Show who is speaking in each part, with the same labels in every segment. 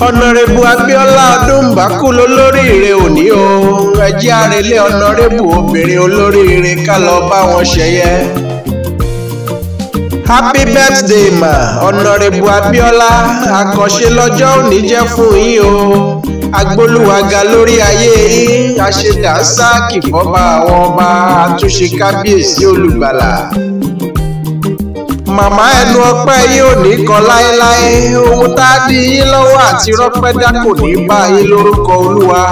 Speaker 1: Ọ̀nàrẹ́bù Abíọ́lá Ọdúnbàkú lolóríire òní o. Ẹ jẹ́ àrèlé ọ̀nàrẹ́bù obìnrin olóríire ká lọ bá wọn ṣẹyẹ. Happy birthday ma, Ọ̀nàrẹ́bù Abíọ́lá. Àkànṣe lọ́jọ́ òní jẹ́ fún yín o. Agbólúwaga lórí ayé yín, àṣedànsáàkì fọ́ba àwọn ọba, àtúnṣe kábíyèsí olùgbàlà. Màmá ẹnu ọpẹ́ yín ò ní kan láéláé, ohun tá a dí yín lọ́wọ́ àti rọ́pẹ́ dá kò ní bá yín lórúkọ Olúwa.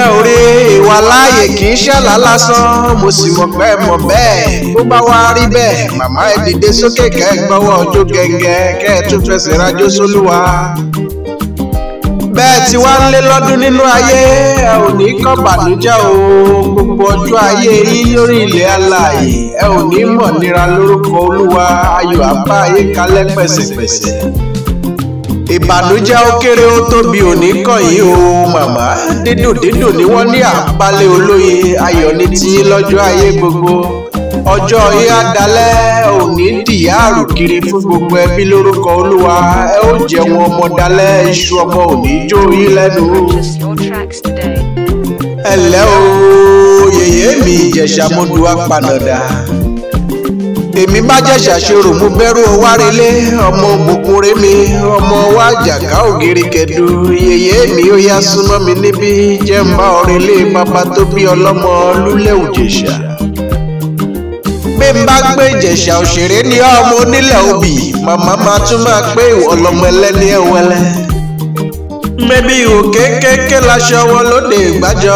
Speaker 1: Ẹ ò rí ìwà láàyè kì í ṣàlá lásán, mo sì mọ̀ pé mọ̀ bẹ́ẹ̀. Bó bá wá rí bẹ́ẹ̀, màmá ẹ dìde sókè kẹ́ ẹ gbọ́wọ́ ọjọ́ gẹ́gẹ́ kẹ́ ẹ tún fẹsẹ̀ rajó sólúwa. Bẹ́ẹ̀ tí wá ń lé lọ́dún nínú ayé, ẹ ò ní kàn bànújẹ́ o. Gbogbo ọjọ́ ayé yín lórí ilẹ̀ alààyè, ẹ ò ní mọ̀ nira lórúkọ Olúwa. Ayọ̀ àbá ayé kalẹ̀ pẹ̀sẹ̀pẹ̀sẹ̀. Ìbànújẹ́ ó kéré ó tóbi ò ní kàn yín o màmá. Dídùn dídùn ni wọ́n ní àpálẹ̀ olóye, ayọ̀ ní tiyín lọ́jọ́ ayé gbogbo. Ọjọ́ yín á dalẹ́, ò ní dìyà àrùkiri fún gbogbo ẹbí lórúkọ Olúwa. Ẹ ó jẹun ọmọ dalẹ́, iṣu ọmọ ò ní jó yín lẹ́nu.
Speaker 2: Purchase your tracks today.
Speaker 1: Ẹ ǹlẹ́ o, yèyé mi Ìjẹ̀ṣà Mọ́dù Apànàdà. Èmi bá Jẹ̀ṣà ṣorò mo bẹ̀rù wárelé, ọmọ òbòkun rémi, ọmọ wa jàká ògiri kẹdu. Yèyé mi ó yá súnmọ́ mi níbí, jẹ́ ń bá ọ̀rẹ́lé bàbá tó bí ọlọ́mọ lúlẹ̀ Òjẹ̀ṣà. Bí n bá gbé Ìjẹ̀ṣà òṣèré ní ọmọ onílẹ̀ obì, màmá máa tún máa pé ìwọ lọmọ ẹlẹ́ni ẹ̀wẹ́lẹ́. Mẹ́bí ihò kéékèèké láṣọ wọn lóde ìgbàjọ,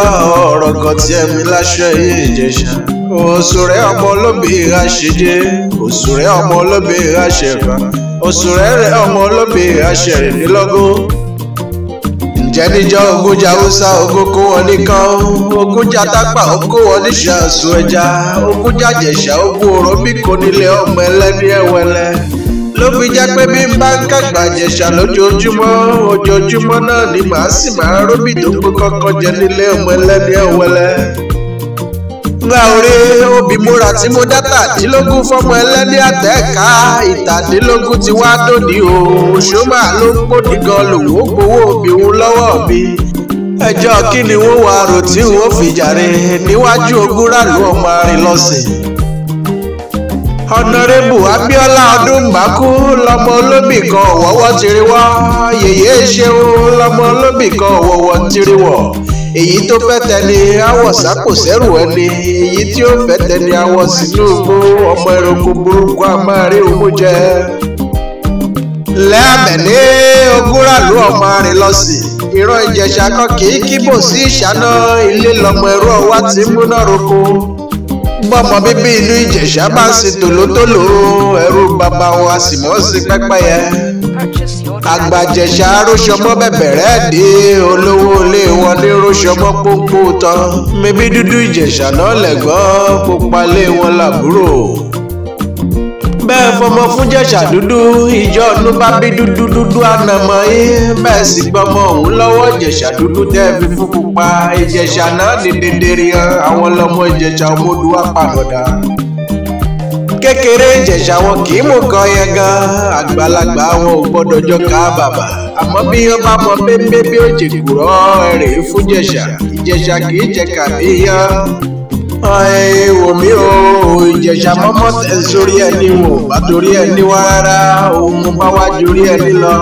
Speaker 1: ọ̀rọ̀ kan tí ẹ̀mí láṣọ yìí Ìjẹ̀ṣà. Òṣùrẹ́ ọmọ olóbì ìhàṣẹ́jẹ́, òṣùrẹ́ ọmọ olóbì ìhàṣẹ́fà, òṣùrẹ́ ọmọ olóbì ìhàṣẹ́rìndínlógún. Ǹjẹ́ níjọ́ ogúnjà Haúsá ogún kó wọn nìkan, ogúnjà tápà ó kó wọn ní ṣàṣù ẹja, ogúnjà Jẹ̀ṣà ogún òróbì kò nílé ọmọ ẹlẹ́ni ẹ̀wẹ̀lẹ́. Ló fi jẹ́ pé bí n bá ń kàgbà Jẹ̀ṣà lójoojúmọ́, ojoojúmọ́ náà ni màá sì máa róbì tó gbó kọ́kọ́ jẹ nílé ọmọ ẹlẹ́ni ẹ̀wẹ̀lẹ́. Ńlá orí obì múra tí mo dá tàdínlógún fọmọ ẹlẹ́ni àtẹ́ka, ìtàdínlógún ti wá dòní o. Òṣùmà ló ń pòdì gan lòun ó gbowó obì òun lọ́wọ́ mi. Ẹjọ́ kí ni wọ́n wá rò tí wọ́n fi jàre níwájú ogúnràlú ọmọ arìn lọ́sìn. Ọ̀nàrẹ́bù Abíọ́lá Ọdúnbàkú lọmọ olóbì kan ọ̀wọ́wọ́ tiri wọ́, yèyé ṣeun lọmọ olóbì kan ọ̀wọ́wọ́ tiri wọ̀. Èyí tó fẹ́ tẹni awọ̀ sápò sẹ́rù ẹni, èyí tí ó fẹ́ tẹni awọ̀ sínú igbó, ọmọ ẹranko burúkú a máa rí owó jẹ. Lẹ́àbẹ̀lé ogúnràlú ọmọ arìn lọ́sìn, ìran Ìjẹ̀ṣà kan kì í kíbò sí ìṣáná, ilé lọmọ ẹrú ọwá ti múná roko. Bọ́mọ bíbí inú Ìjẹ̀ṣà bá ń sin tòlótòló, ẹrú bàbá wọn a sì mọ́ sí pẹ́pẹ́yẹ.
Speaker 2: Purchase your tracks
Speaker 1: Àgbàjẹ̀ṣà róṣọmọ́ bẹ̀bẹ̀ rẹ̀ dé, olówó ilé wọn ní róṣọmọ́ pópó tán. Mebí dúdú Ìjẹ̀ṣà náà lẹ̀gbọ́n, pupa lé wọn làbúrò. Bẹ́ẹ̀ fọmọ fún Jẹ̀ṣà dúdú, ìjọ ọdún bá bí dúdú dúdú ànàmọ́ yín. Bẹ́ẹ̀ sì gbọ́mọ òun lọ́wọ́ Ìjẹ̀ṣà dúdú tẹ́ fi fún pupa. Ìjẹ̀ṣà náà ní dedere hàn, àwọn lọmọ Ìjẹ̀ṣà ọmọdé wá pàdọ̀dà. Kékeré Ìjẹ̀ṣà wọn kì í mú kan yẹn gan, àgbàlagbà wọn ò gbọ́dọ̀ jọ ká bàbà. Àmọ́ bí wọ́n bá mọ bébé bí ó jè kúrọ́ ẹ̀rẹ̀ fún Jẹ̀ṣà, Ìjẹ̀ṣà kì í jẹ kàbí yan. Ẹ wò mí o, Ìjẹ̀ṣà mọ́mọ́ tẹ̀ sórí ẹni wò bá torí ẹni wá rárá, òun mo bá wá jorí ẹni lọ.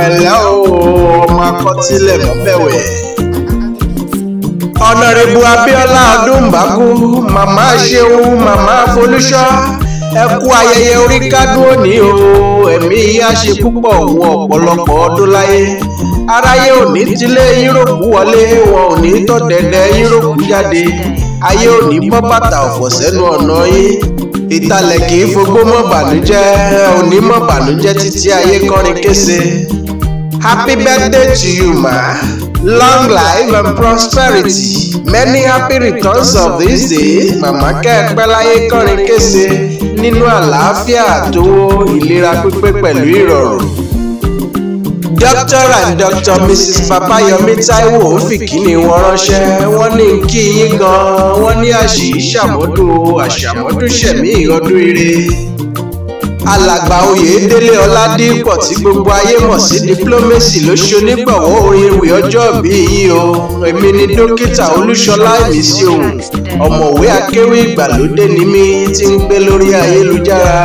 Speaker 1: Ẹ̀lẹ́ o, ọmọ akọ́tílẹ̀ mọ́ bẹ̀wẹ̀. Ọ̀nàrẹ́bù Abíọ́lá Ọdúnbàkú, màmá ṣeun, màmá Folúṣọ́, ẹ kú ayẹyẹ orí kádùn òní o. Ẹ̀mí yín á ṣe púpọ̀ òun ọ̀pọ̀lọpọ̀ ọdún láyé. Aráyé ò ní tilé yúróòpù wọlé, wọn ò ní tọ̀dẹ̀dẹ̀ yúróòpù jáde. Ayé ò ní bọ́ bàtà ọ̀fọ̀ sẹ́nu ọ̀nà yín. Ìtàlẹ̀ kì í fogbó mọ́ bànújẹ́, ò ní mọ́ bànújẹ́ títí ayé kọrin kése. Happy birthday to you, ma. Long life and prosperity. Many happy returns of this day. Màmá kẹ́ẹ̀pẹ́ láyé kọrin kése nínú àlàáfíà tó ìlera pípé pẹ̀lú ìrọ̀rùn. Dr. and Dr. Mrs. Babayomi Taiwo fìkíní wọn ránṣẹ́, wọ́n ní kí yín gan-an, wọ́n ní àṣì ṣàmọ́dún àṣàmọ́dún ṣẹ̀mí ọdún ire. Alàgbà Oyèdélé Ọládípọ̀ tí gbogbo ayé mọ̀ sí Diplomacy ló ṣonígbọ̀wọ́ orin ewì ọjọ́ ìbí yìí o. Èmi ni dókítà Olúṣọlá Ìmísíohùn, ọ̀mọ̀wé akéwì ìgbàlódé ni mí tí ń gbé lórí ayélujára.